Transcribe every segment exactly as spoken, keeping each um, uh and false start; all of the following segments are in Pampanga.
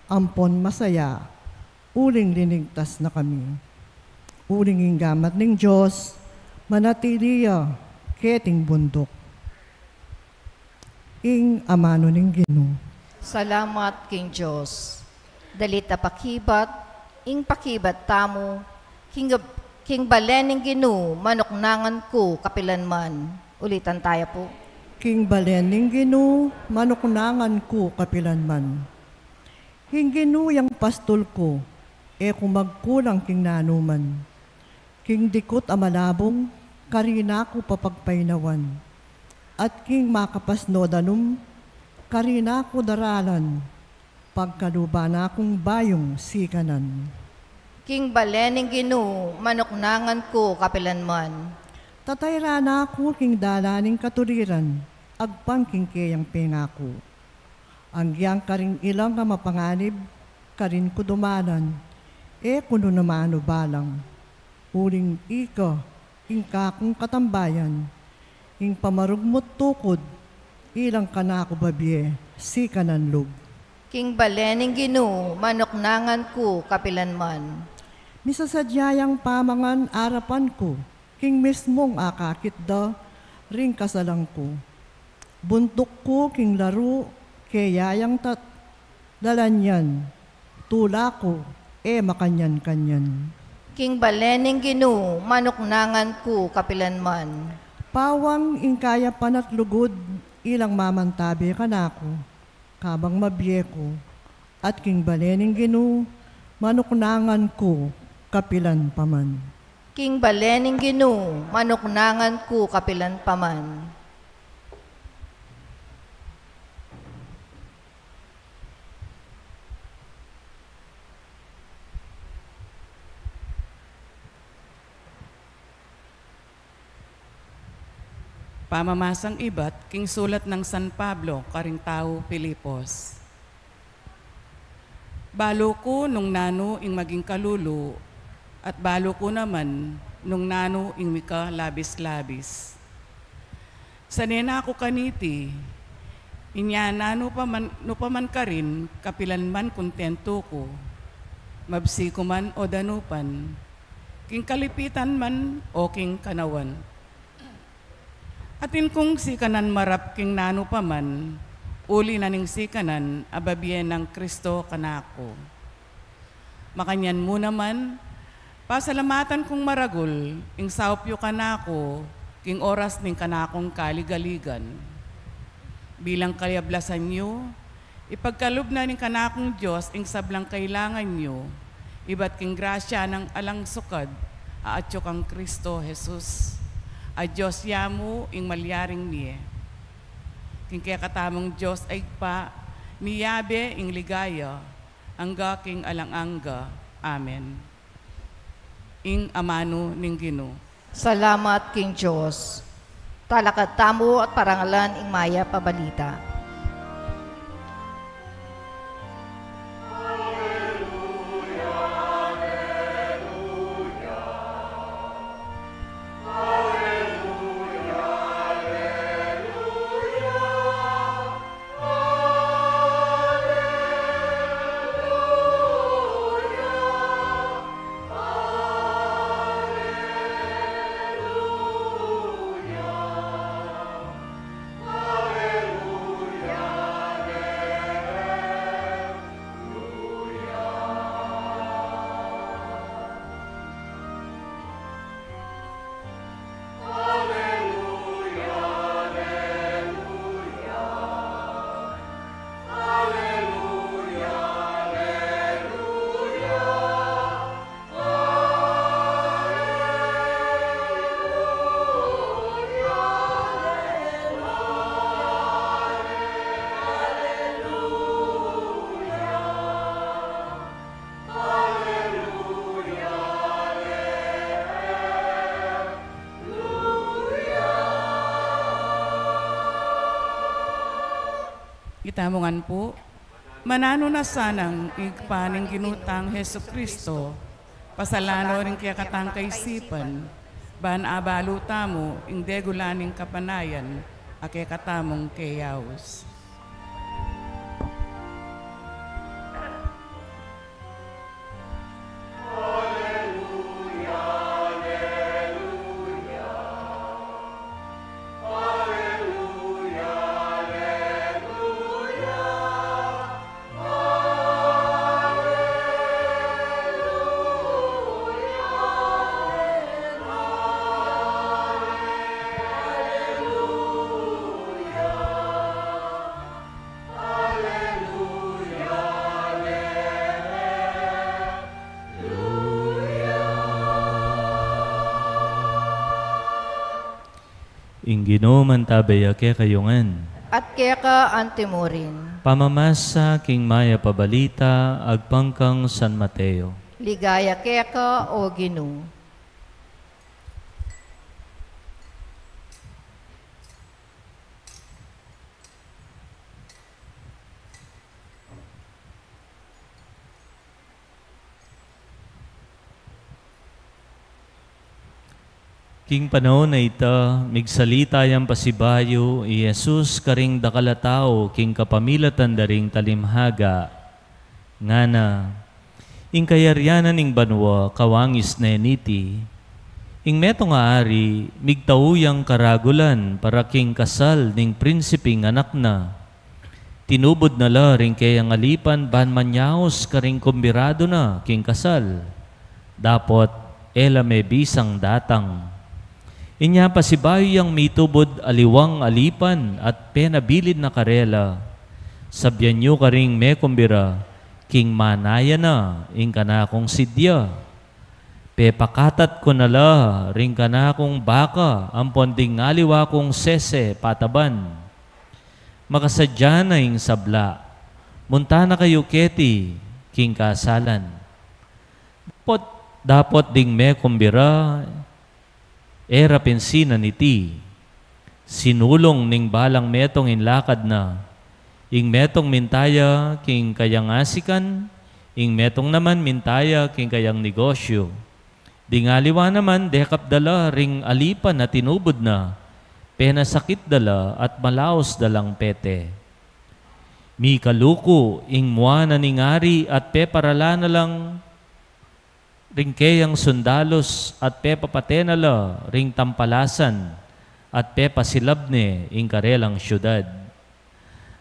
ampon masaya, uling linigtas na kami. Uling ing gamat ning Dios, manatili ya keting bunduk. Ing amanu ning Ginu. Salamat king Dios. Dalit a pakibat, ing pakibat tamu, king, king balen ning Ginu, manuknangan ku kapilan man. Ulitan taya pu. King balen ning Ginu, manuknangan ku kapilan man. Ing Ginu yang pastul ku, e ku magkulang king nanuman. King dikut a malabung, karina ku papagpainawan. At king makapasnud a danum, karina ku daralan, pagkaluban na kung bayung sikanan. King balen ning Ginu, manuknangan ku kapilan man. Tatayran na ku king dalan ning katuliran, agpang king keyang pengaku. Agyang karing ilang a mapanganib, karin ku dumalan, e ku nu naman ubalang. Uling ika, ing kakung katambayan, ing pamarugmut tukud, ilang kanaku babie, sikanan lug. King balen ning Ginu, manuknangan ku kapilan man. Misasadya yang pamangan arapan ku, king mismung akakit da, ring kasalang ku. Buntuk ku king laru, keya yang tat-, lalan yan, tula ku, e makanyan-kanyan. King balen ning Ginu, manuknangan ku kapilan man. Pawang ing kayapan at lugud, ilang mamantabe kanaku, kabang mabie ku, at king balen ning Ginu, manuknangan ku kapilan pa man. King balen ning Ginu, manuknangan ku kapilan pa man. Pamamasang ibat king sulat nang San Pablo karing tau Filipos. Balu ku nung nanu ing maging kalulu, at balu ku naman nung nanu ing mika labis-labis. Sane na ku kaniti, inya nanu pa man, nu pa man karin, kapilan man kuntentu ku, mabsi ku man o danupan, king kalipitan man o king kanawan. Atin kung sikanan marap king nanu pa man, uli na ning sikanan a babie nang Kristo kanaku. Makanyan mu naman, pasalamatan kung maragul ing saup yu kanaku king oras ning kanakung kaligaligan. Bilang kayablasan yu, ipagkalub na ning kanakung Dios ing sablang kailangan yu, ibat king grasya nang alang sukad a atyu kang Kristo Jesus. A Dios ya mu ing malyaring mie. King kekatamung Dios a Ibpa, miyabe ing ligaya, angga king alang angga. Amen. Ing amanu ning Ginu. Salamat king Dios. Talakad tamu at parangalan ing mayap a balita. Itamu ngan pu, mananu na sanang Ibpa ning Ginu tang Jesucristo, pasalan no ring kekatang kaisipan, ban abalu tamu ing degulan ning kapanayan a kekatamung keyaus. Ing Ginu mantabe ya kekayu ngan. At keka antimurin. Pamamasa king mayap a balita agpang kang San Mateo. Ligaya keka, O Ginu. King panaun a ita, migsalita yang pasibayu i Jesus karing dakal a tau king kapamilatan da ring talimhaga. Ngana, ing kayarian ning banua kawangis ne niti. Ing metung a ari, migtau yang karagulan para king kasal ning prinsiping anak na. Tinubud na la ring keyang alipan ban manyaus karing kumbiradu na king kasal. Dapot e la mebisang datang. Inya pasibayu yang mitubud aliwang alipan at penabilin na karela, "Sabyan yu karing mekumbira, king manaya na ing kanakung sidya. Pepakatat ku na la ring kanakung baka ampon ding aliwa kung sese pataban. Makasadya na ing sabla, munta na kayu keti king kasalan." Dapot, dapot ding mekumbira, e ra pinsinan iti. Sinulung ning balang metung ing lakad na. Ing metung minta ya king kayang asikan, ing metung naman minta ya king kayang negosyu. Ding aliwa naman, dekap da la ring alipan a tinubud na, penasakit da la at malaus da lang pete. Mikaluku ing mua na ning ari at peparala na lang ring keyang sundalus at pepapate na la ring tampalasan at pepasilab ne ing karelang siudad.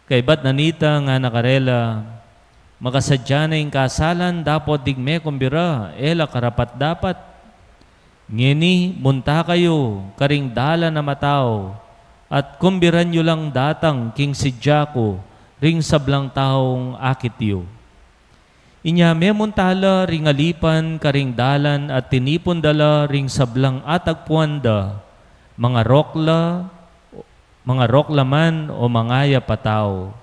Kaybat na nita, ngana karela, "Makasadya na ing kasalan dapot ding mekumbira e la karapat-dapat. Ngeni, munta kayu karing dalan a matau at kumbiran yu lang datang king sidya ku ring sablang taung akit yu." Inya memunta la ring alipan karing dalan at tinipun da la ring sablang atagpuan da, mangarokla, mangarokla man o mangayap a tau.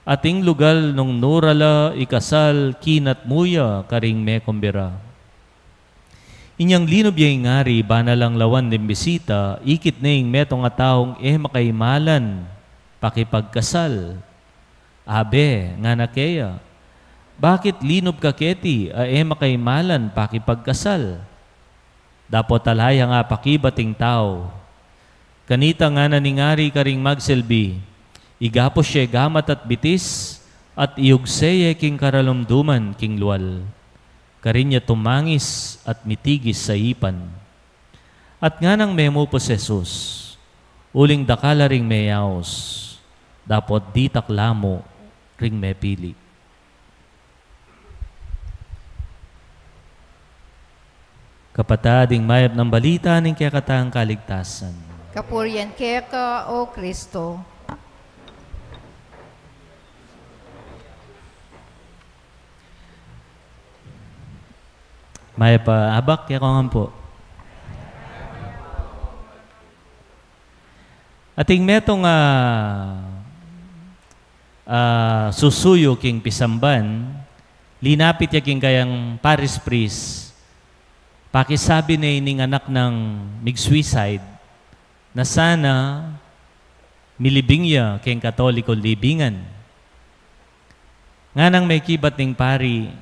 At ing lugal nung nu ra la ikasal, kinatmu ya karing mekumbira. Inyang linub ya ing ari, bana lang lawan ding bisita, ikit ne ing metung a taung e makaimalan pakipagkasal. "Abe," ngana keya, "bakit linub ka keti a e makaimalan pakipagkasal?" Dapot ala yang apakibat ing tau. Kanita ngana ning ari karing magsilbi, "Igapus ye gamat at bitis, at iyugse ye king karalumduman king lual." Karin ya tumangis at mitigis a ipan. At nganang memupus Jesus, "Uling dakal la ring meyaus, dapot ditak la mu ring mepili." Kapatad, ing mayap nang balita ning kekatang kaligtasan. Kapurian keka, O Kristo. Mayap a abak kekongan pu. Ating metung a, ah, susuyu king pisamban, linapit ya king kayang parish priest, pakisabi ne ining anak nang mig-suicide, na sana milibing ya keng Katolikong libingan. Nganang mekibat ning pari,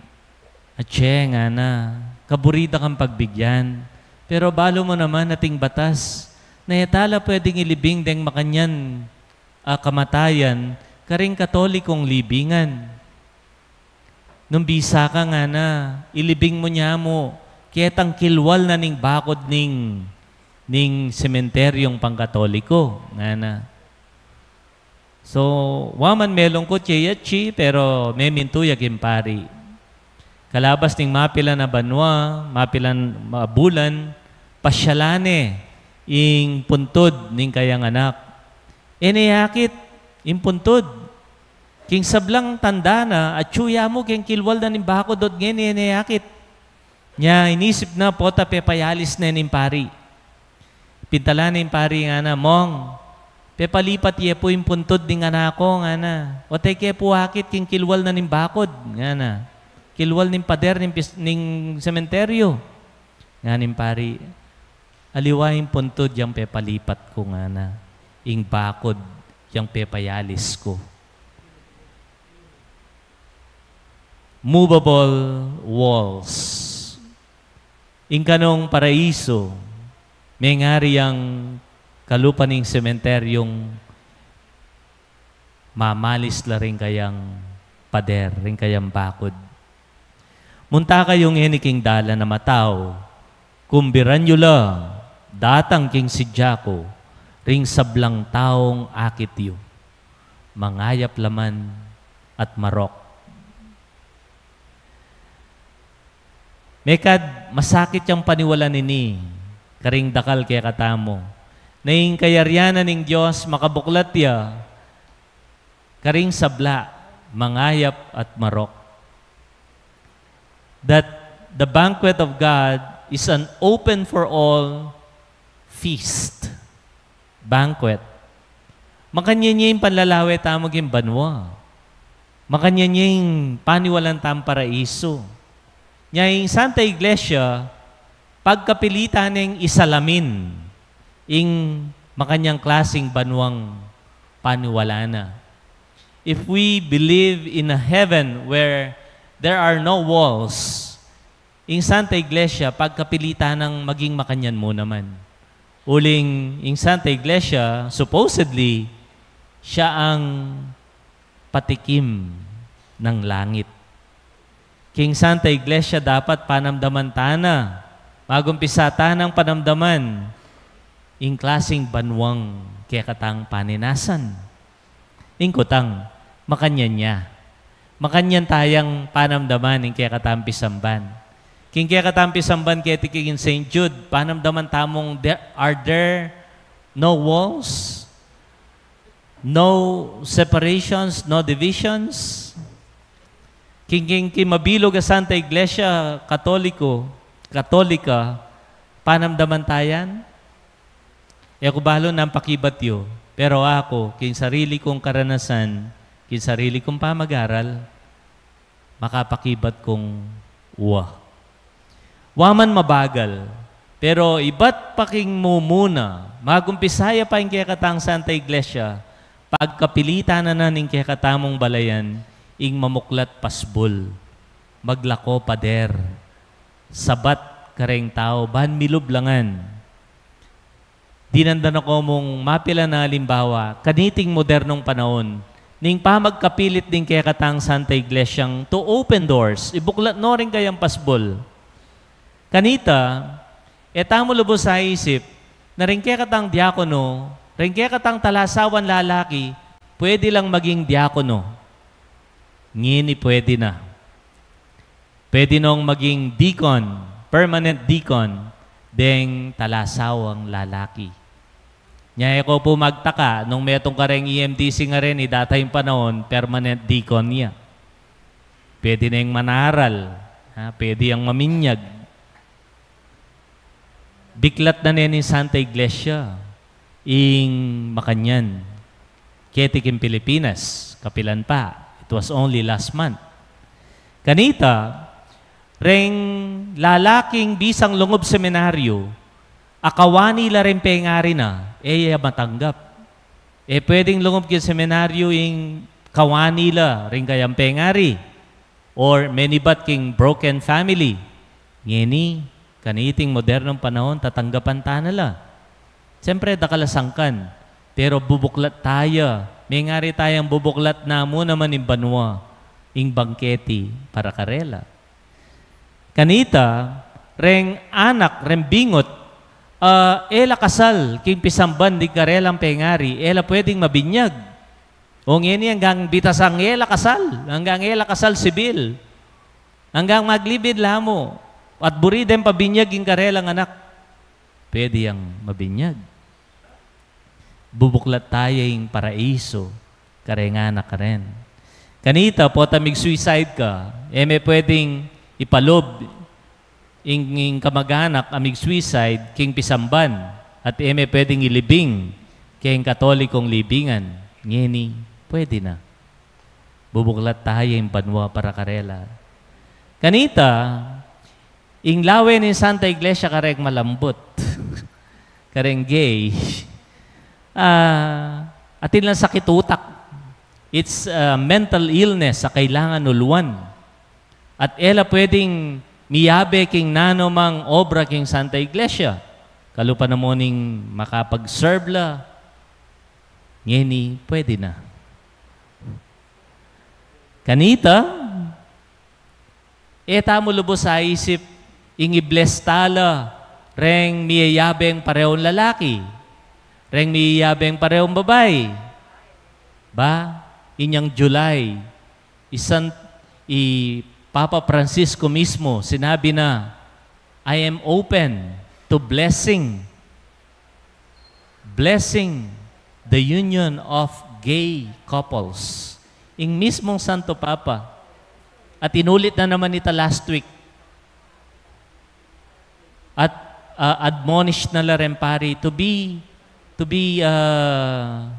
"Atse," ngana, "kaburi da kang pagbigyan. Pero balu mu naman ating batas na e ta la pwedeng ilibing deng makanyan a kamatayan karing Katolikong libingan. Nung bisa ka," ngana, "ilibing mu ne mu ketang kilwal na ning bakud ning, ning sementeryung pang-Katoliko," ngana. So, wa man melungkut ya i atsi, pero memintu ya king pari. Kalabas ning mapilan a banua, mapilan a bulan, pasyalan ne ing puntud ning kayang anak. E ne akit ing puntud. King sablang tanda na, atsu ya mu keng kilwal na ning bakud ot ngeni e ne akit. Nya inisip na, pota pepayalis ne ning pari. Pintala na ing pari, ngana, "Mong, pepalipat ye pu ing puntud ning anak ku," ngana. "Ote ke pu akit king kilwal na ning bakud," ngana. "Kilwal ning pader ning, pis-, ning sementeryo." Ngana ing pari, "Aliwa ing puntud yang pepalipat ku," ngana. "Ing bakud yang pepayalis ku." Movable walls. Ing kanung paraiso, mengari yang kalupa ning sementeryong mamalis la ring kayang pader, ring kayang bakud. Munta kayu ngeni king dalan a matau, kumbiran yu la datang king sidya ku ring sablang taung akit yu, mangayap la man at marok. Mekad masakit yang paniwalan ini karing dakal kekatamu, na ing kayarian na ning Dios makabuklat ya karing sabla, mangayap at marok. That the banquet of God is an open for all feast. Banquet. Makanyan ya ing panlalawe tamu king banua. Makanyan ya ing paniwalan tang paraiso. Nya ing Santa Iglesia, pagkapilitan neng isalamin ing makanyang klasing banuang paniwala na. If we believe in a heaven where there are no walls, ing Santa Iglesia, pagkapilitan nang maging makanyan mu naman. Uling ing Santa Iglesia, supposedly, siya ang patikim ng langit. King Santa Iglesia, dapat panamdaman tana, magumpisa tanang panamdaman ing klasing banuang kekatang paninasan. Ing kutang, makanyan ya. Makanyan tayang panamdaman ing kekatang pisamban. King kekatang pisamban keti king Saint Jude, panamdaman tamung, there, are there no walls? No separations, no divisions? King, king, king mabilug a Santa Iglesia Katoliko, Katolika, panamdaman tayan? E ku balu nung pakibat yu, pero aku, king sarili kung karanasan, king sarili kung pamag-aral, makapakibat kung wa. Wa man mabagal, pero ibat pa king mumuna, magumpisa ya pa ing kekatang Santa Iglesia, pagkapilitan na na ning kekatamung balayan, ing mamuklat pasbul, maglako pader, sabat kareng tau, ban milub la ngan. Dinandanan ku mung mapilan a alimbawa, kaniting modernong panaun, ning pamagkapilit ning kekatang Santa Iglesiang to open doors, ibuklat no ring kayang pasbul. Kanita, e tamu lubus aisip, na ring kekatang diakono, ring kekatang talasawan lalaki, pwede lang maging diakono. Ngeni pwede na. Pwede nong maging deacon, permanent deacon, deng talasawang lalaki. Nya e ko pu magtaka, nung metung kareng E M D C ngeni, datang panaun, permanent deacon ya. Pwede neng manaral, ha? Pwede yang maminyag. Biklat na ne ning Santa Iglesia ing makanyan. Keti king Pilipinas, kapilan pa. It was only last month. Kanita, reng lalaking bisang lungub seminaryo, akawani la ring pengari na, e ya matanggap. E pwedeng lungub king seminaryo ing kawani la ring kayang pengari. Or menibat king broken family. Ngeni, kaniting modernong panaun, tatanggapan tana la. Siyempre, dakal a sangkan. Pero bubuklat taya. Mengari tayang bubuklat na mu naman ing banua, ing bangketi para karela. Kanita, reng anak, reng bingut, ah, e la kasal king pisamban ding karelang pengari, e la pwedeng mabinyag. O ngeni, anggang bitasang e la kasal, anggang e la kasal sibil, anggang maglibid la mu, at buri deng pabinyag ing karelang anak, pwede yang mabinyag. Bubuklat taya ing paraiso kareng anak karen. Kanita, potang mig-suicide ka, e me pwedeng ipalub ing, ing kamag-anak a mig-suicide king pisamban. At e me pwedeng ilibing keng Katolikong libingan. Ngeni, pwede na. Bubuklat taya ing banua para karela. Kanita, ing lawe ning Santa Iglesia kareng malambut, kareng gay, ah, atin lang sakit utak. It's a mental illness a kailangan uluan. At e la pwedeng miyabe king nanumang obra king Santa Iglesia. Kalupa na mu ning makapag-serve la. Ngeni, pwede na. Kanita, e tamu lubus aisip ing i-bless tala reng miyayabeng parehong lalaki, reng miyayabeng parehong babai. Ba, inyang July, i San, i Papa Francisco mismo, sinabi na, "I am open to blessing, blessing the union of gay couples." Ing mismong Santo Papa, at inulit na naman ita last week, at, ah, admonish na la reng pari to be, to be, ah,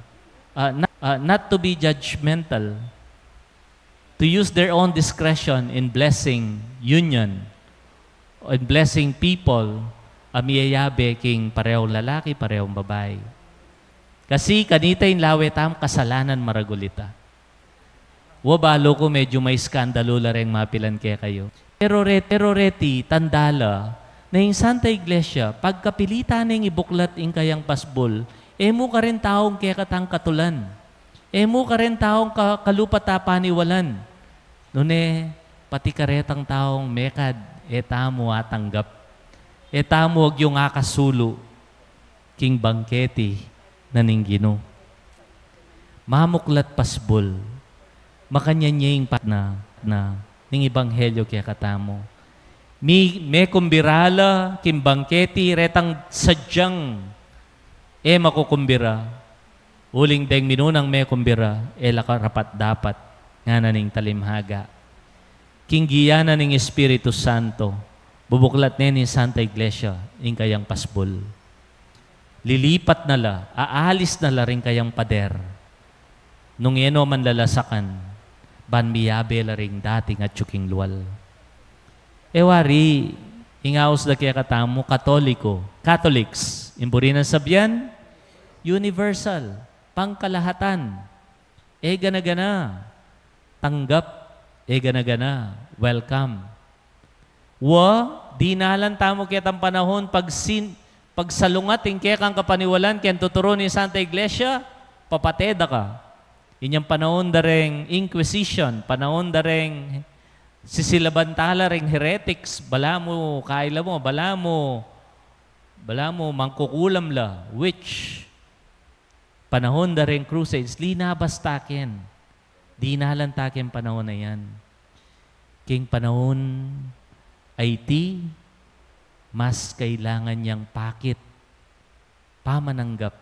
ah, not, ah, not to be judgmental, to use their own discretion in blessing union, in blessing people a miyayabe king parehong lalaki, parehong babai. Kasi kanita ing lawe tam, kasalanan maragul ita. Wa, balu ku medyo maiskandalu la reng mapilan kekayu. Pero re-, pero reti, tanda la, na ing Santa Iglesia, pagkapilitan neng ibuklat ing kayang pasbul, e mu kareng taung kekatang katulan. E mu kareng taung ka-, kalupa ta paniwalan. Nune, pati karetang taung mekad, e tamu atanggap. E tamu agyung akasulu king bangketi na ning Ginu. Mamuklat pasbul, makanyan ya ing pat na, na ning ebanghelyo kekatamu. Mi-, mekumbira la king bangketi retang sadyang e makukumbira, uling deng minunang mekumbira, e la karapat-dapat, ngana ning talimhaga. King giya na ning Espiritu Santo, bubuklat ne ning Santa Iglesia ing kayang pasbul. Lilipat na la, aalis na la ring kayang pader. Nung e no man lalasakan, ban miyabe la ring dating atyu king lual. E wari, ing aus da kekatamu, Katoliko, Catholics, ing buri nang sabian, universal, pangkalahatan. E gana-gana, tanggap, e gana-gana, welcome. Wa, dinalan tamu ketang panahun pagsin-, pagsalungat ing kekang kapaniwalan king tuturu ning Santa Iglesia, papate da ka. Inyang panahun da reng Inquisition, panahun da reng sisilaban tala reng heretics, balamu, kaila mu, balamu, balamu, mangkukulam la, witch. Panahun da reng crusades, linabas ta ken. Dinalan ta ken panahun a yan. King panahun a iti, mas kailangan yang pakit, pamananggap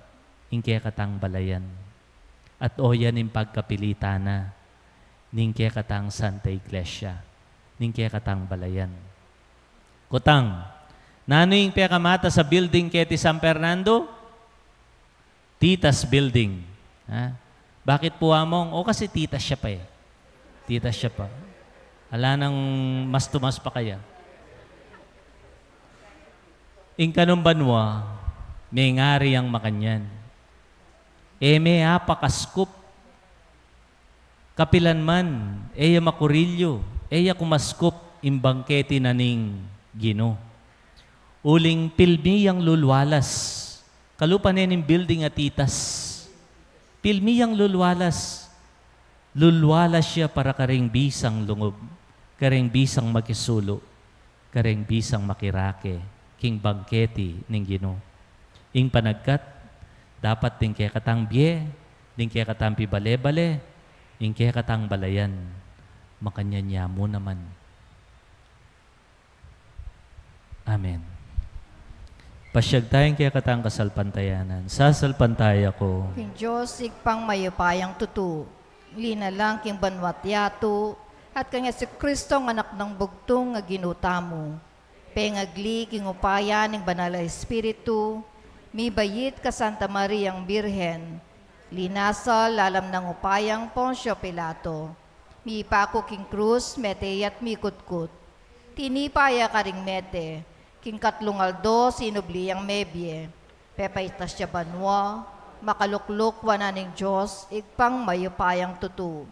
ing kekatang balayan. At o yan ing pagkapilitan na ning kekatang Santa Iglesia, ning kekatang balayan. Kutang, nanu ing pekamatas a building keti San Fernando? Titas Building. Ha? Bakit pu, Among? O, kasi titas ya pa e. Titas ya pa. Ala nang mas tumas pa kaya. Ing kanung banua, mengari yang makanyan. E me apakaskup. Kapilan man, e ya makurilyu, e ya kumaskup ing bangketi na ning Ginu. Uling pilmi yang lulwalas. Kalupa ne ning building a titas. Pilmi yang lulwalas. Lulwalas ya para karing bisang lungub, karing bisang makisulu, karing bisang makirake king bangketi ning Ginu. Ing panagkat, dapat ding kekatang bie, ding kekatang pibale-bale, ing kekatang balayan, makanyan ya mu naman. Amen. Pasyag tayang kekatang kasalpantayanan. Sasalpantaya ku. King Dios, Ibpang mayupayang tutu, linalang king banua't yatu, at kang Jesucristo, ang Anak nang bugtung a Ginu tamu, pengagli king upaya ning Banal a Espiritu, Mibait ka Santa Mariang Birhen, linasal lalam nang upayang Poncio Pilato, mipaku king krus, mete ya at mikutkut. Tinipa ya karing mete, king katlung aldo sinubli yang mebie. Pepaitas ya banua, makalukluk wanan ning Dios, Ibpang mayupayang tutu.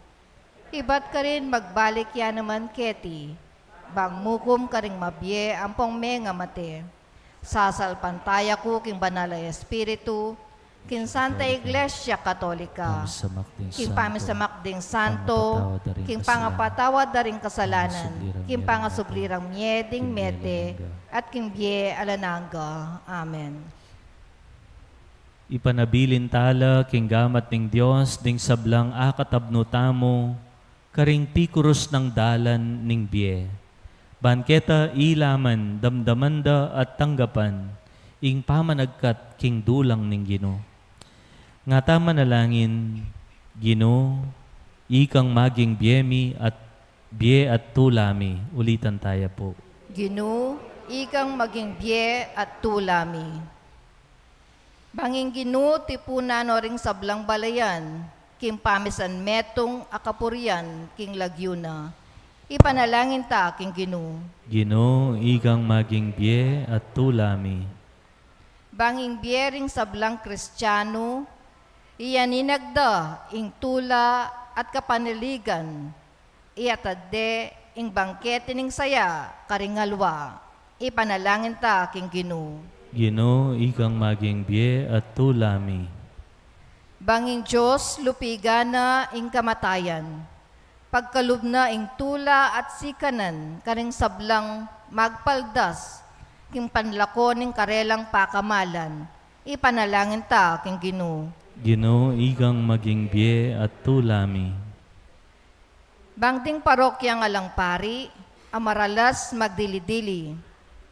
Ibat karin magbalik ya naman keti, bang mukum karing mabie ampong mengamate. Sasalpantaya ku king Banal a Espiritu, king Santa Iglesia Katolika, Pamisamak ding king santo, pamisamak ding santo, pangapatawad da ring king kasalanan, pangapatawad da ring kasalanan, king pangasubli rang mie ding mete, at king bie alang angga. Amen. Ipanabilin tala king gamat ning Dios ding sablang akatabnu tamu karing pikurus nang dalan ning bie. Ban keta ilaman, damdaman da at tanggapan ing pamanagkat king dulang ning Ginu. Nga ta manalangin, Ginu, ikang maging bie mi at bie at tula mi. Ulitan taya pu. Ginu, ikang maging bie at tula mi. Bang ing Ginu tipunan no ring sablang balayan, king pamisan metung a kapurian king lagyu na. Ipanalangin ta king Ginu. Ginu, ikang maging bie at tula mi. Bang ing bie ring sablang Kristianu, iyaninag da ing tula at kapanaligan, iyatad de ing bangkete ning saya karing alwa. Ipanalangin ta king Ginu. Ginu, ikang maging bie at tula mi. Bang ing Dios lupigan na ing kamatayan, pagkalub na ing tula at sikanan karing sablang magpaldas king panlako ning karelang pakamalan. Ipanalangin ta king Ginu. Ginu, ikang maging bie at tula mi. Bang ding parokyang alang pari a maralas magdili-dili,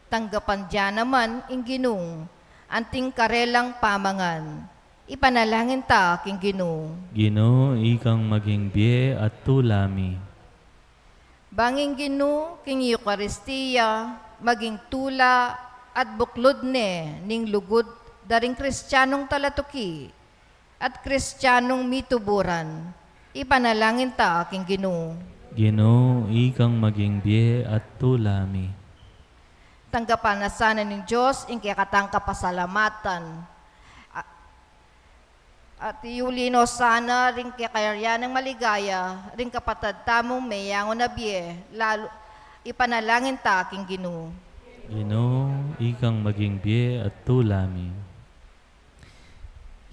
tanggapan da naman ing Ginu anting karelang pamangan. Ipanalangin ta king Ginu. Ginu, ikang maging bie at tula mi. Bang ing Ginu king Eukaristia maging tula at buklud ne ning lugud da ring Kristianung talatuki at Kristianung mituburan. Ipanalangin ta king Ginu. Ginu, ikang maging bie at tula mi. Tanggapan na sana ning Dios ing kekatang kapasalamatan. A-, at iuli no sana ring kekayarian nang maligaya ring kapatad tamung meyangu na bie, lalu ipanalangin ta king Ginu. Ginu, ikang maging bie at tula mi.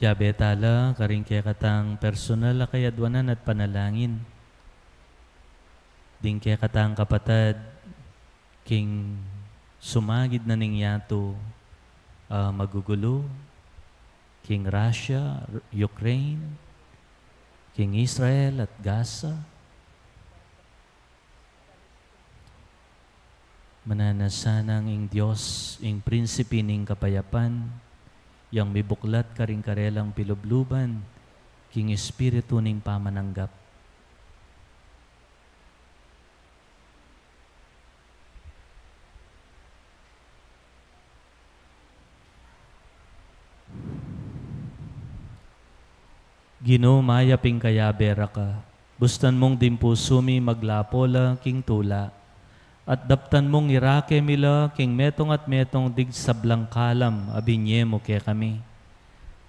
Yabe tala karing kekatang personal a kayadwanan at panalangin. Ding kekatang kapatad king sumagid na ning yatu a magugulu, king Russia, Ukraine, king Israel at Gaza. Mananu na sanang ing Dios, ing Prinsipe ning kapayapan, yang mibuklat karing karelang pilubluban king espiritu ning pamananggap. Ginu, mayap ing kayabe ra ka. Bustan mung ding pusu mi maglapo la king tula, at daptan mung irake mi la king metung at metung ding sablang kalam a binie mu kekami.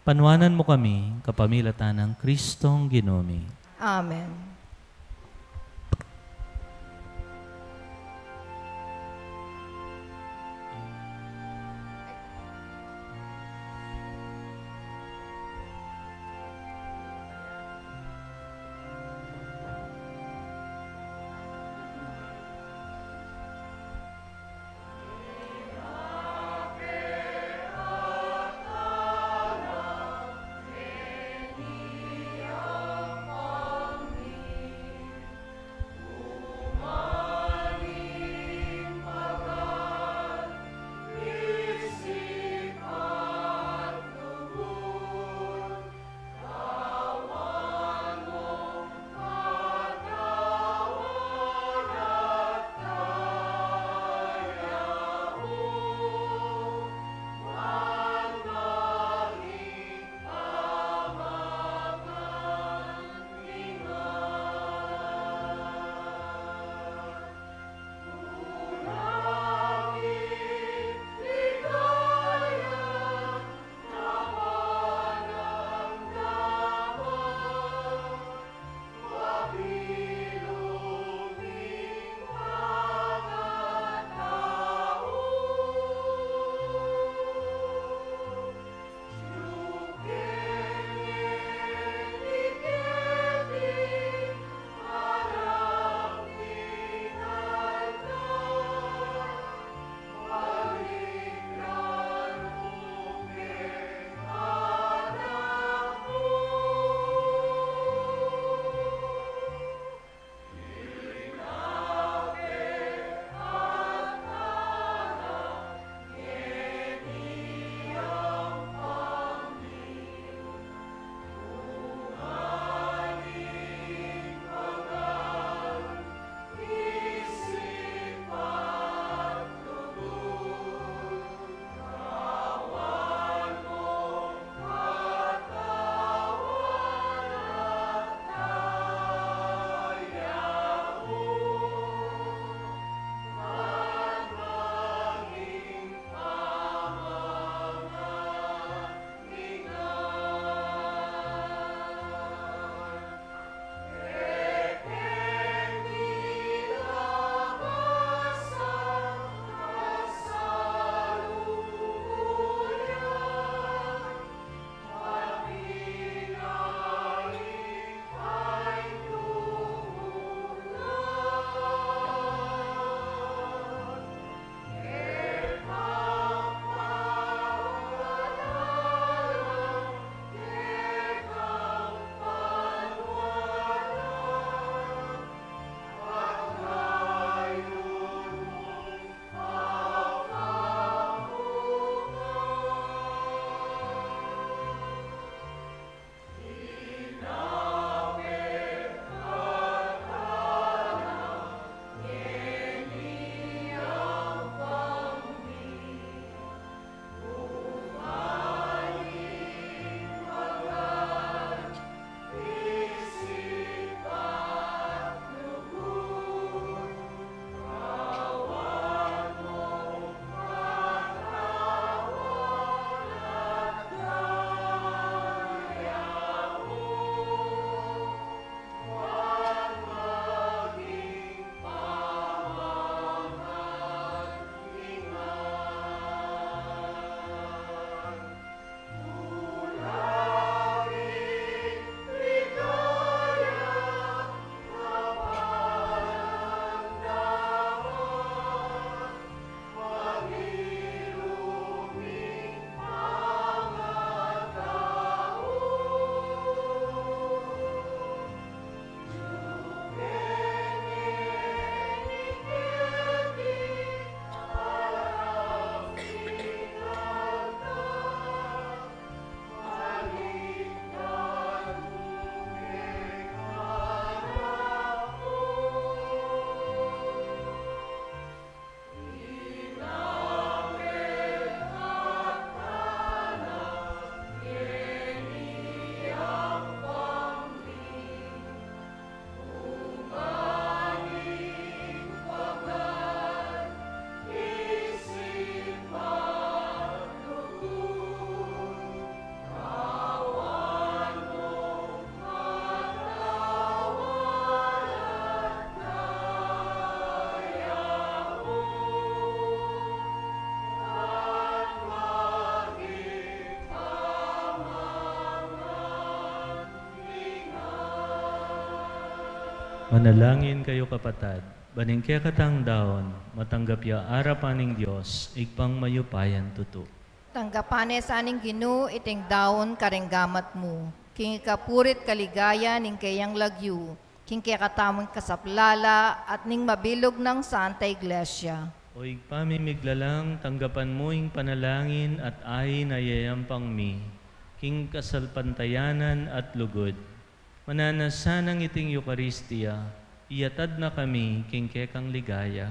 Panuanan mu kami kapamilatan nang Kristong Ginu mi. Amen. Manalangin kayu, kapatad, ban ing kekatang daun matanggap ya arapan ning Dios, Ibpang mayupayang tutu. Tanggapan ne sa ning Ginu iting daun karing gamat mu, king ikapurit kaligaya ning keyang lagyu, king kekatamung kasaplala at ning mabilug nang Santa Iglesia. O Ibpa mi miglalang, tanggapan mu ing panalangin at ain a yayampang mi, king kasalpantayanan at lugud. Mananu sanang iting Eukaristia, iyatad na kami king kekang ligaya.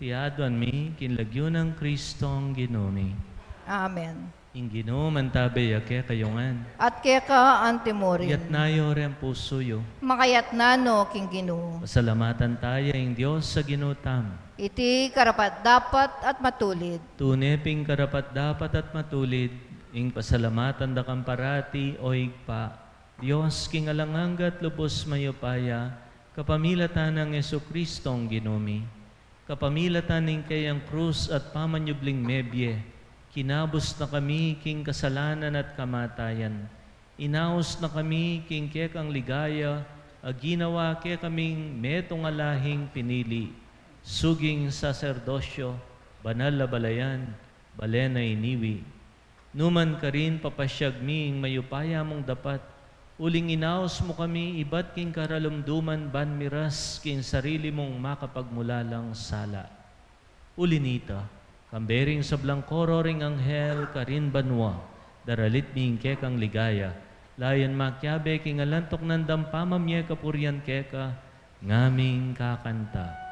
Iti aduan mi king lagyu nang Kristong Ginu mi. Amen. Ing Ginu mantabe ya kekayu ngan. At keka antimurin. Iyatas yu reng pusu yu. Makayatas no king Ginu. Pasalamatan taya ing Dios a Ginu tamu. Iti karapat-dapat at matulid. Tune pin karapat-dapat at matulid, ing pasalamatan da kang parati, O Ibpa, Dios king alang angga at lubus mayupaya, kapamilatan nang Jesucristong Ginu mi. Kapamilatan ning keyang krus at pamanyubling mebie, kinabus na kami king kasalanan at kamatayan. Inaus na kami king kekang ligaya, a ginawa kekaming metung a lahing pinili, suging saserdosyo, banal a balayan, balen a iniwi. Nu man karin papasyag mi ing mayupaya mung dapat, uling inaus mu kami ibat king karalumduman ban miras king sarili mung makapagmulalang sala. Uli nita, kambe ring sablang koro ring anghel karin banua, daralit mi ing kekang ligaya, layan makiabe king alantuk nang daun pamamie kapurian keka, ngaming kakanta.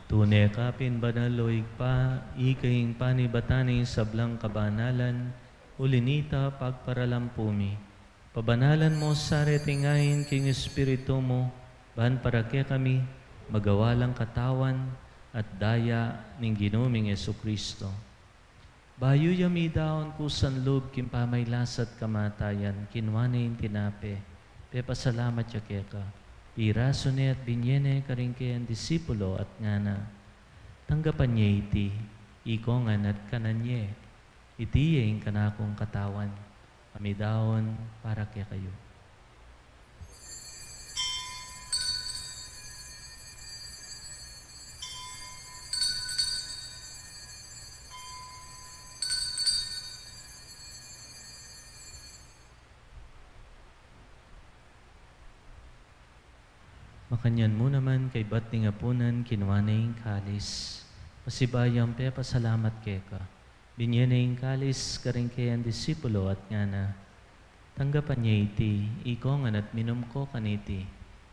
Tune ka pin banal, o Ibpa, ika ing panibatan ning sablang kabanalan, uli nita pagparalan pu mi. Pabanalan mu sa reting ain king Espiritu mu, ban para kekami magawa lang katawan at daya ning Ginu ming Jesucristo. Bayu ya midaun kusa lub king pamailas at kamatayan, kinua ne ing tinape, pepasalamat ya keka, pirasu ne at binye ne karing keyang disipulo at ngana: Tanggapan ye iti, ikongan at kanan ye. Iti ya ing kanakung katawan, a midaun para kekayu. Makanyan mu naman kaybat ning apunan, kinua ne ing kalis, pasibayu yang pepasalamat keka, binye ne ing kalis karing keyang disipulo at ngana: Tanggapan ye iti, ikongan at minum ko kaniti.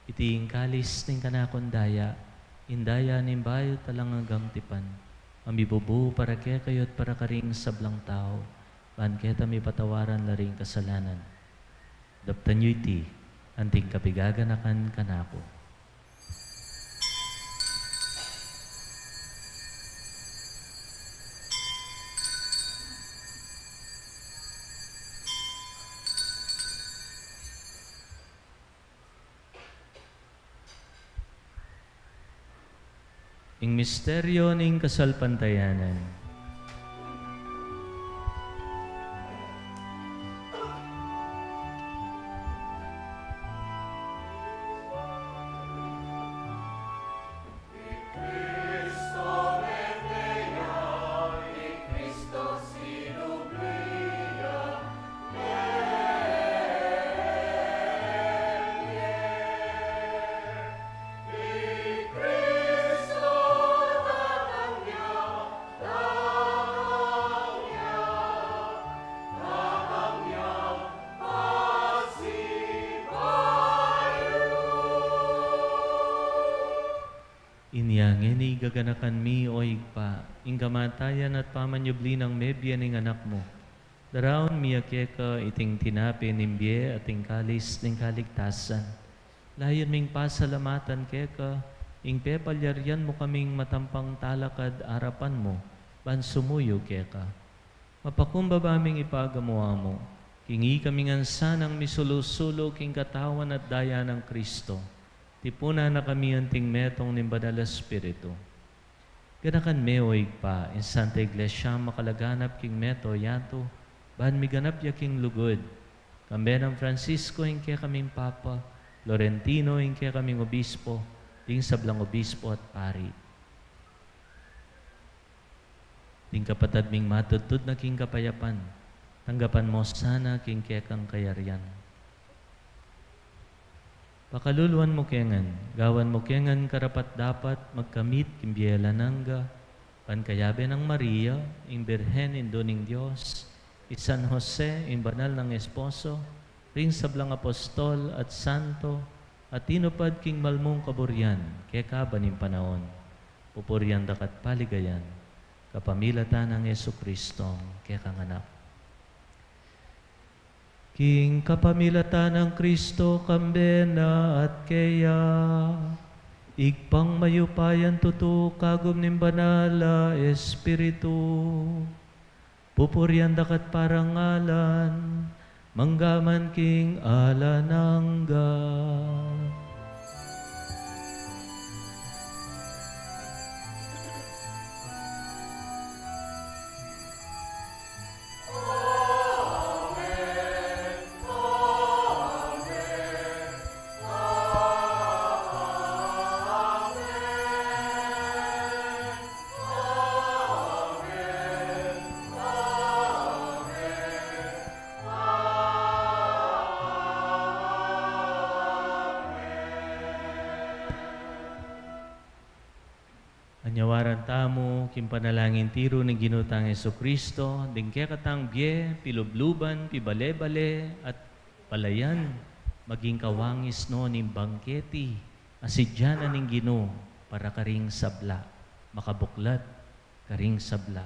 Iti ing kalis ning kanakung daya, ing daya ning bayu at alang anggang tipan, a mibubu para kekayu at para karing sablang tau, ban keta mipatawaran la ring kasalanan. Daptan yu iti, anting kapigaganakan kanaku. Ing misteryo ning kasalpantayanan. Inya ngeni gaganakan mi, o Ibpa, ing kamatayan at pamanyubli nang mebie ning Anak mu. Daraun mi ya keka iting tinape ning bie at ing kalis ning kaligtasan. Layun ming pasalamatan keka ing pepalyarian mu kaming matampang talakad arapan mu, ban sumuyu keka. Mapakumbaba ming ipagamu-amu, king ikami ngan sanang misulu-sulu king katawan at daya nang Kristo, tipunan na kami anting metung ning Banal a Espiritu. Ganakan me, o Ibpa, ing Santa Iglesia makalaganap king mabilug a yatu, ban miganap ya king lugud, kambe nang Francisco ing kekaming Papa, Florentino ing kekaming Obispo, ding sablang Obispo at Pari. Ding kapatad ming matudtud na king kapayapan, tanggapan mu sana king kekang kayarian. Pakaluluan mu ke ngan, gawan mu ke ngan karapat-dapat magkamit king bie alang angga, ban kayabe nang Maria, ing Birhen Indu ning Dios, i San Jose, ing banal nang esposo, ring sablang apostol at santo, a tinupad king malmung kaburian keka ban ing panaun. Pupurian da ka at paligayan, kapamilatan nang Jesucristo, kekang Anak. King kapamilatan nang Kristo, kambe na at keya, Ibpang mayupayang tutu, kagum ning Banal a Espiritu, pupurian da ka at parangalan, mangga man king alang angga. Anyawaran tamu king panalangin tiru ning Ginu tang Jesucristo, ding kekatang bie, pilubluban, pibale-bale, at palayan, maging kawangis no ning bangketi a sidyanan ning Ginu para karing sabla, makabuklat karing sabla.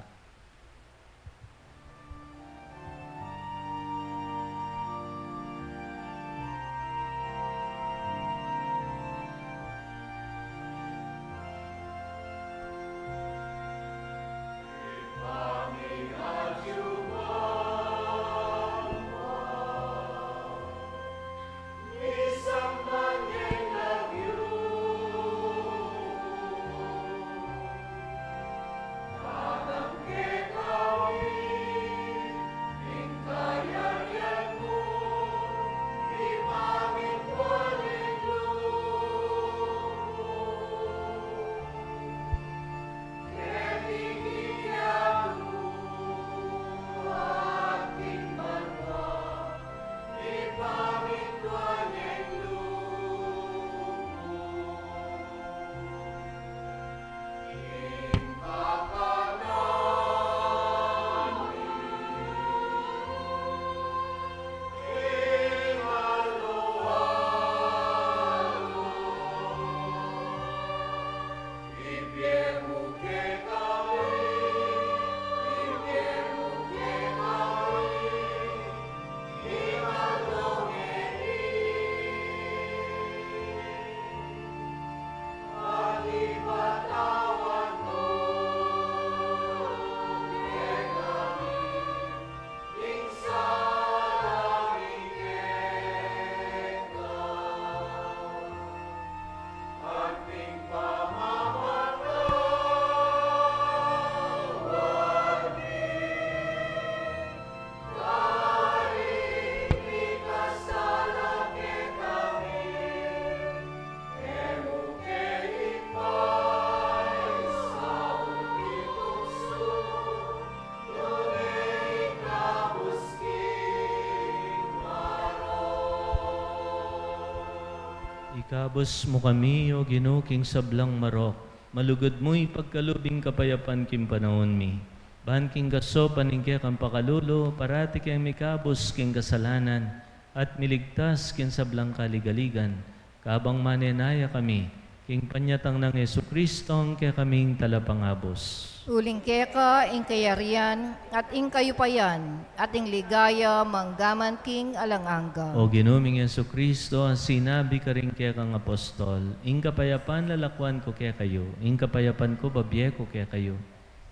Ikabus mu kami, O Ginu, king sablang marok. Malugud mu ipagkalub ing kapayapan king panaun mi. Ban king kasaupan ning kekang pakalulu, parati keng mikabus king kasalanan at miligtas king sablang kaligaligan. Kabang manenaya kami king panyatang nang Jesucristo, ing kekaming Talapangabus. Uling keka ing kayarian, at ing kayupayan, at ing ligaya, manggaman king alang angga. O Ginu ming Jesucristo, a sinabi karing kekang apostol, ing kapayapan lalakwan ku kekayu, ing kapayapan ku babie ku kekayu.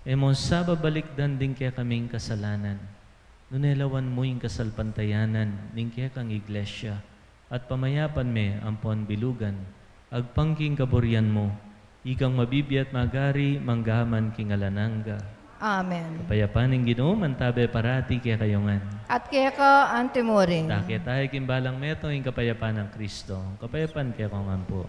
E mu sa babalikdan ding kekaming kasalanan, nune lawan mu ing kasalpantayanan ning kekang Iglesia, at pamayapan me ampon bilugan, agpang king kaburian mu, ikang mabibie at magari, manggaman king alang angga. Amen. Kapayapan ning Ginu, mantabe parati kekayu ngan. At keka antimurin. Dake tayu king balang metung ing kapayapan nang Kristo, kapayapan kekayu ngan pu.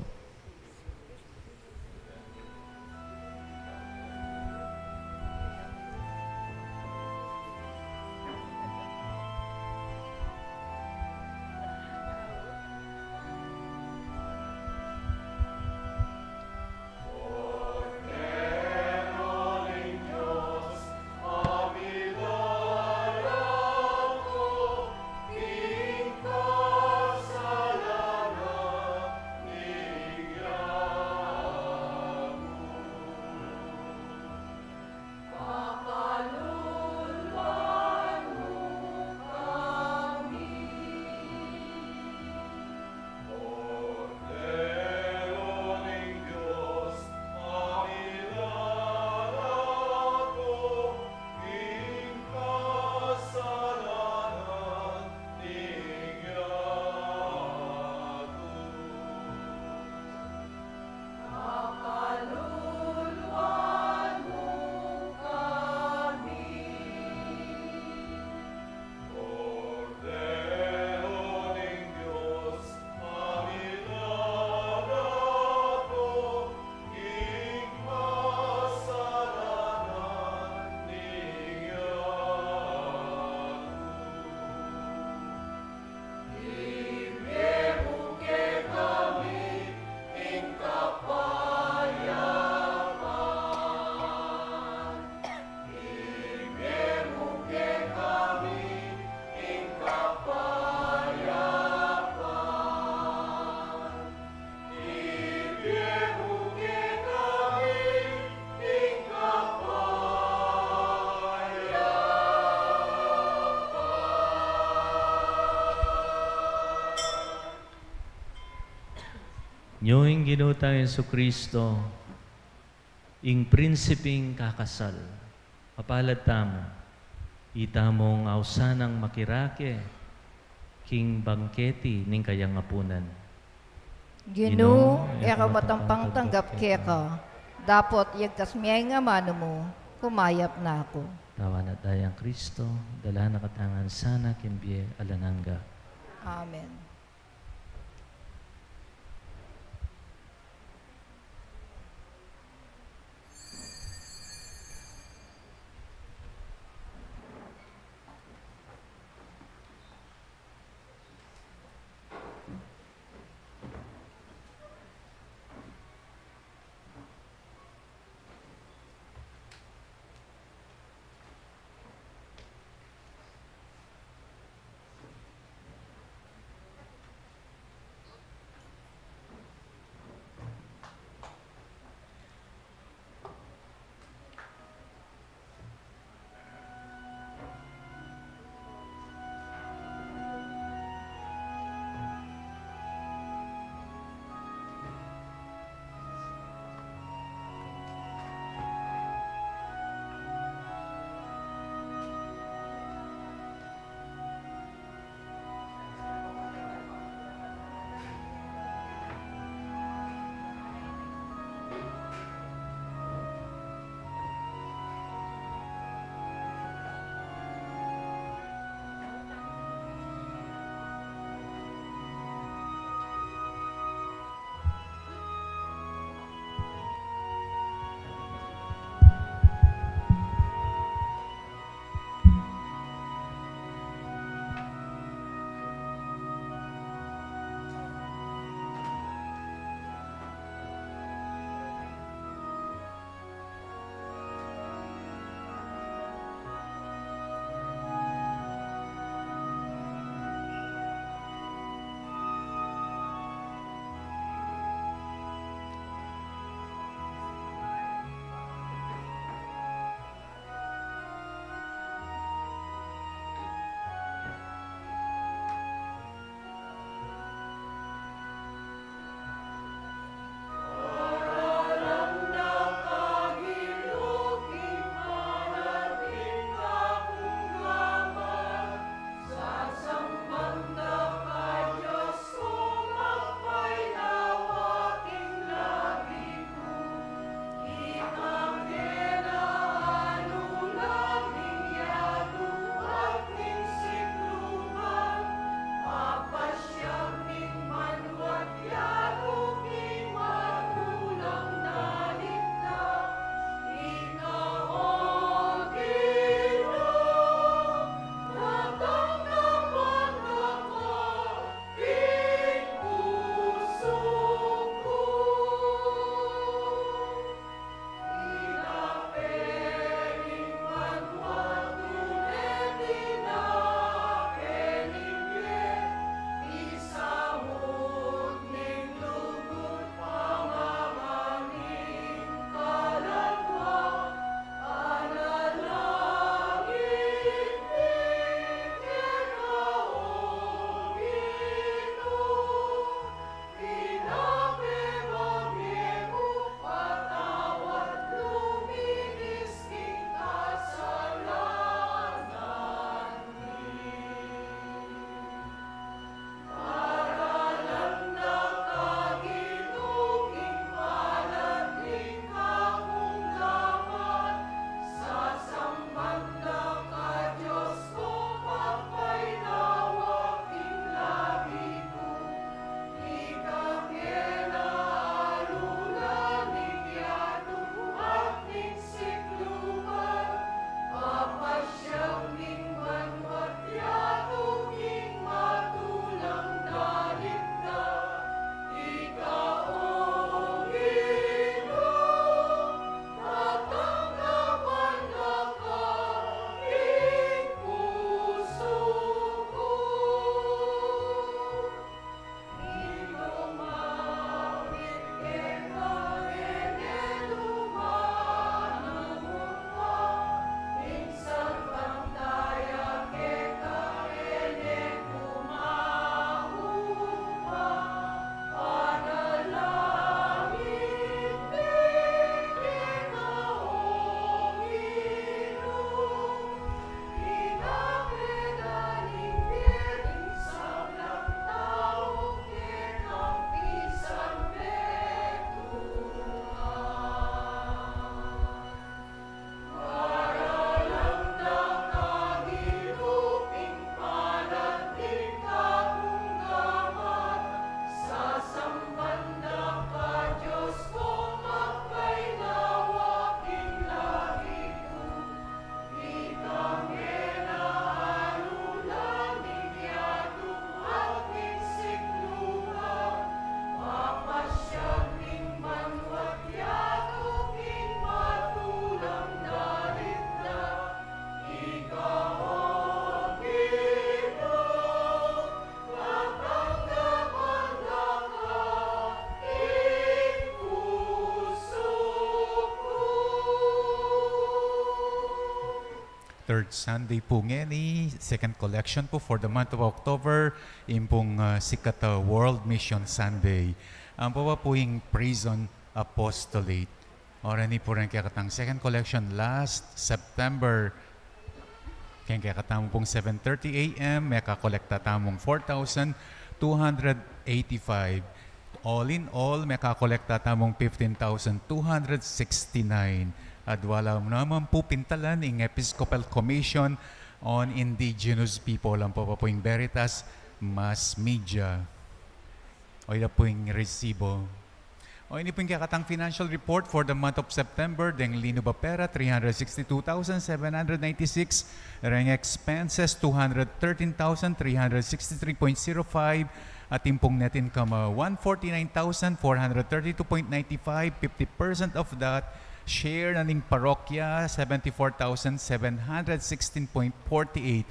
Nyo ing Ginu tang Jesucristo, ing Prinsiping kakasal. Mapalad tamu, itamung ausan nang makirake king bangketi ning kayang apunan. Ginu, e ku matampang tanggap keka, dapot yagkas me ing amanu mu, kumayap na ku. Tawan at dayang Kristo, dala na katamu ngan sana king bie alang angga. Amen. Sunday pu ngeni, second collection pu for the month of October, ing pung, ah, sikat a World Mission Sunday. Ampo pa pu ing Prison Apostolate. Oran ini pu rin kekatang second collection last September. Keng kekatamu pung seven thirty A M, mekakolekta tamung four thousand two hundred eighty-five. All in all, mekakolekta tamung fifteen thousand two hundred sixty-nine. At wala naman pu pintalan ing Episcopal Commission on Indigenous People. Ampo pa pu ing Veritas Mass Media. O, ita pu ing resibo. O, ini pu ing kekatang financial report for the month of September. Deng linub a pera, three hundred sixty-two thousand seven hundred ninety-six. Reng expenses, two hundred thirteen thousand three hundred sixty-three point zero five. Atin pung net income, ah, one forty-nine thousand four hundred thirty-two point ninety-five. Fifty percent of that, share na ning parokya, seventy-four thousand seven hundred sixteen point forty-eight.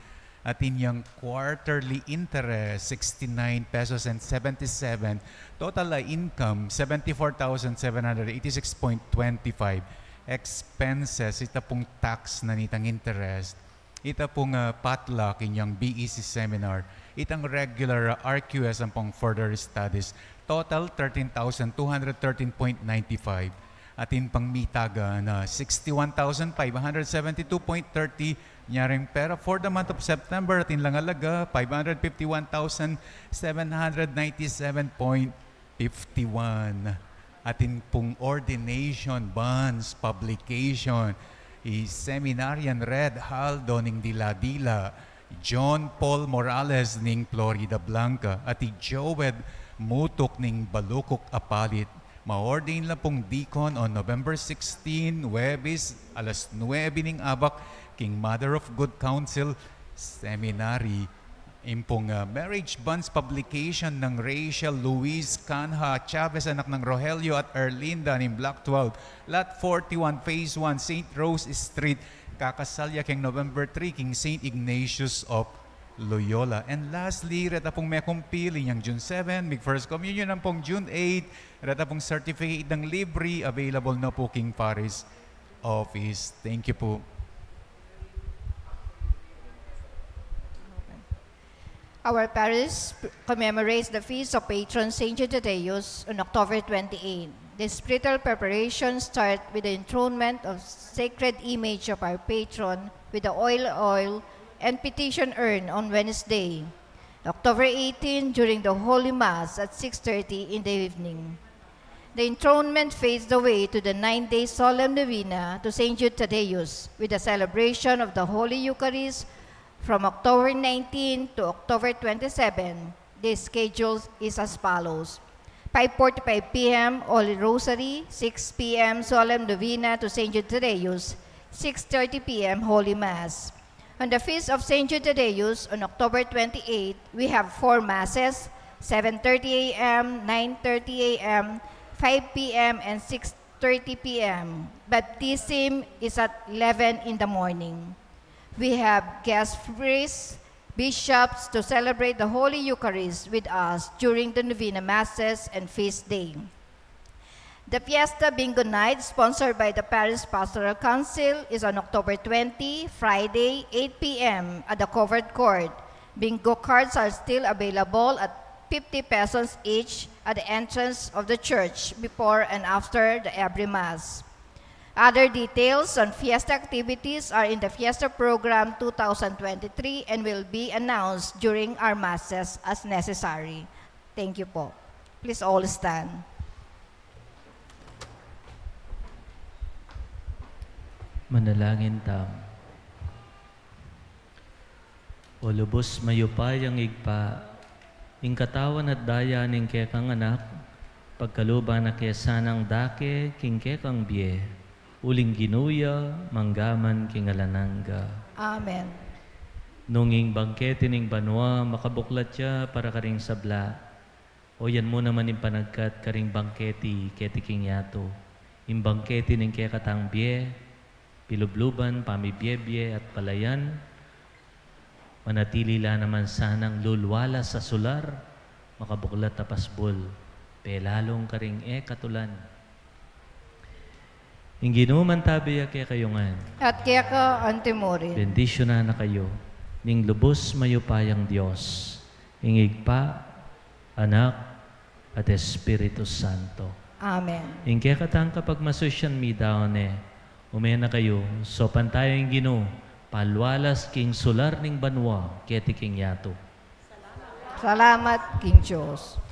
Atin yang quarterly interest, sixty-nine pesos and seventy-seven. Total a income, seventy-four thousand seven hundred eighty-six point twenty-five. Expenses, ita pung tax na nitang interest. Ita pung, ah, potluck, inyang B E C seminar. Itang regular, ah, R Q S ampong further studies. Total, thirteen thousand two hundred thirteen point ninety-five. Atin pang mitaga na sixty-one thousand five hundred seventy-two point thirty. Nyareng pera for the month of September, atin lang alaga, five hundred fifty-one thousand seven hundred ninety-seven point fifty-one. Atin pung ordination bonds publication, i Seminarian Red Haldo ning Dila-Dila, John Paul Morales ning Florida Blanca, at i Joed Mutuk ning Balukuk Apalit. Ma-ordain la pung deacon on November sixteen, Huwebes, alas nuebe ning abak, king Mother of Good Counsel Seminary. Impung, ah, marriage bonds publication nang Rachel Louise Canha Chavez, anak nang Rogelio at Erlinda ning Block twelve, Lot forty-one, Phase one, Saint Rose Street. Kakasal ya keng November three, king Saint Ignatius of Loyola. And lastly, reta pung mekumpil inyang June seven, mig First Communion ampong June eight, reta pung certificate nang libre, available na pu king Parish Office. Thank you pu. Our parish commemorates the feast of patron Saint Jude Thaddeus on October twenty-eight. The spiritual preparations start with the enthronement of sacred image of our patron with the oil, oil and petition urn on Wednesday, October eighteen, during the Holy Mass at six thirty in the evening. The enthronement paves the way to the nine-day solemn novena to Saint Jude Thaddeus, with the celebration of the Holy Eucharist from October nineteen to October twenty-seven. The schedule is as follows: five forty-five P M, Holy Rosary; six P M, Solemn Novena to Saint Jude Thaddeus; six thirty P M, Holy Mass. On the Feast of Saint Jude Thaddeus, on October twenty-eight, we have four Masses, seven thirty A M, nine thirty A M, five P M, and six thirty P M. Baptism is at eleven in the morning. We have guest priests, bishops to celebrate the Holy Eucharist with us during the novena Masses and feast day. The Fiesta Bingo Night, sponsored by the Parish Pastoral Council, is on October twenty, Friday, eight P M at the Covered Court. Bingo cards are still available at fifty pesos each at the entrance of the church before and after the every Mass. Other details on Fiesta activities are in the Fiesta Program two thousand twenty-three and will be announced during our Masses as necessary. Thank you po. Please all stand. Manalangin tamu. O lubus mayupayang Ibpa, ing katawan at daya ning kekang Anak, pagkaluban na ke sanang dake king kekang bie, uling Ginu ya, mangga man king alang angga. Amen. Nung ing bangketi ning banua makabuklat ya para karing sabla, o yan mu naman ing panagkat karing bangketi keti king yatu, ing bangketi ning kekatang bie, pilubluban, pamibiebie, at palayan, manatili la naman sanang lulwalas a sular, makabuklat a pasbul, pelalung karing e katulan. Ing Ginu mantabi ya kekayu ngan. At keka antimurin. Bendisyunan na kayu ning lubus mayupayang Dios, ing Ibpa, Anak, at Espiritu Santo. Amen. Ing kekatang kapagmasusyan mi daun ne, ume na kayu, saupan tayu ing Ginu, palualas king sular ning banua keti king yatu. Salamat king Dios.